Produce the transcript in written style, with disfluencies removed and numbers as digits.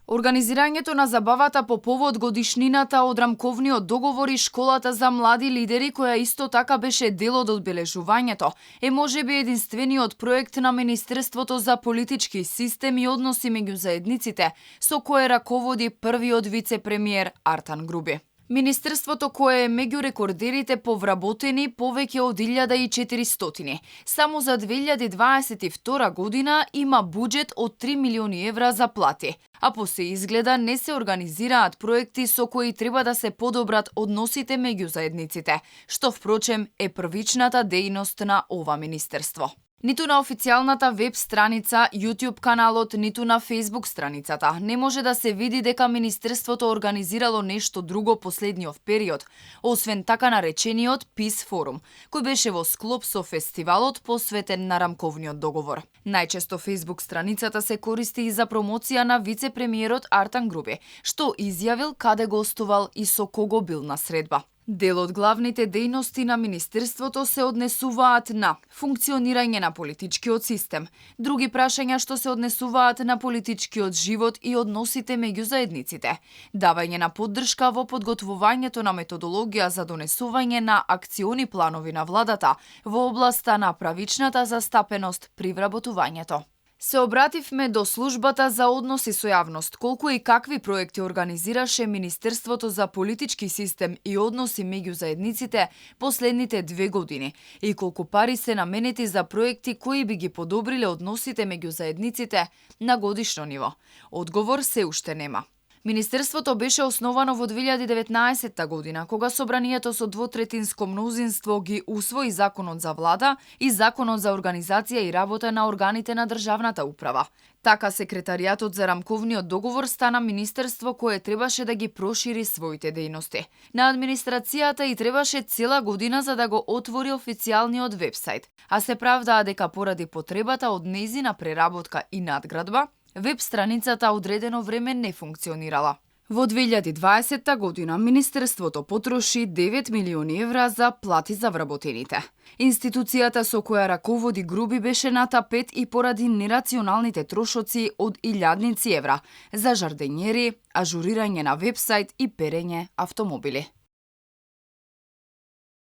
Организирањето на забавата по повод годишнината од рамковниот договор и школата за млади лидери, која исто така беше дел од одбележувањето, е можеби единствениот проект на Министерството за политички систем и односи меѓу заедниците, со кое раководи првиот вице-премиер Артан Груби. Министерството, кое е меѓу рекордерите по вработени повеќе од 1400. Само за 2022 година има буџет од 3 милиони евра за плати, а по се изгледа не се организираат проекти со кои треба да се подобрат односите меѓу заедниците, што впрочем е првичната дејност на ова министерство. Ниту на официјалната веб страница, YouTube каналот, ниту на Facebook страницата не може да се види дека Министерството организирало нешто друго последниот период, освен така наречениот Peace Forum, кој беше во склоп со фестивалот посветен на рамковниот договор. Најчесто Facebook страницата се користи и за промоција на вице-премиерот Артан Груби, што изјавил каде гостувал и со кого бил на средба. Дел од главните дејности на Министерството се однесуваат на функционирање на политичкиот систем, други прашања што се однесуваат на политичкиот живот и односите меѓу заедниците, давање на поддршка во подготвувањето на методологија за донесување на акциони планови на владата во областа на правичната застапеност при вработувањето. Се обративме до службата за односи со јавност, колку и какви проекти организираше Министерството за политички систем и односи меѓу заедниците последните 2 години и колку пари се наменети за проекти кои би ги подобриле односите меѓу заедниците на годишно ниво. Одговор се уште нема. Министерството беше основано во 2019 година, кога собранието со двотретинско мнозинство ги усвои Законот за влада и Законот за организација и работа на органите на државната управа. Така секретаријатот за рамковниот договор стана министерство кое требаше да ги прошири своите дејности. На администрацијата и требаше цела година за да го отвори официјалниот вебсајт, а се правдаа дека поради потребата од нејзина преработка и надградба, веб страницата одредено време не функционирала. Во 2020 година Министерството потроши 9 милиони евра за плати за вработените. Институцијата со која раководи Груби беше на тапет и поради нерационалните трошоци од илјадници евра за жардењери, ажурирање на вебсајт и перење автомобили.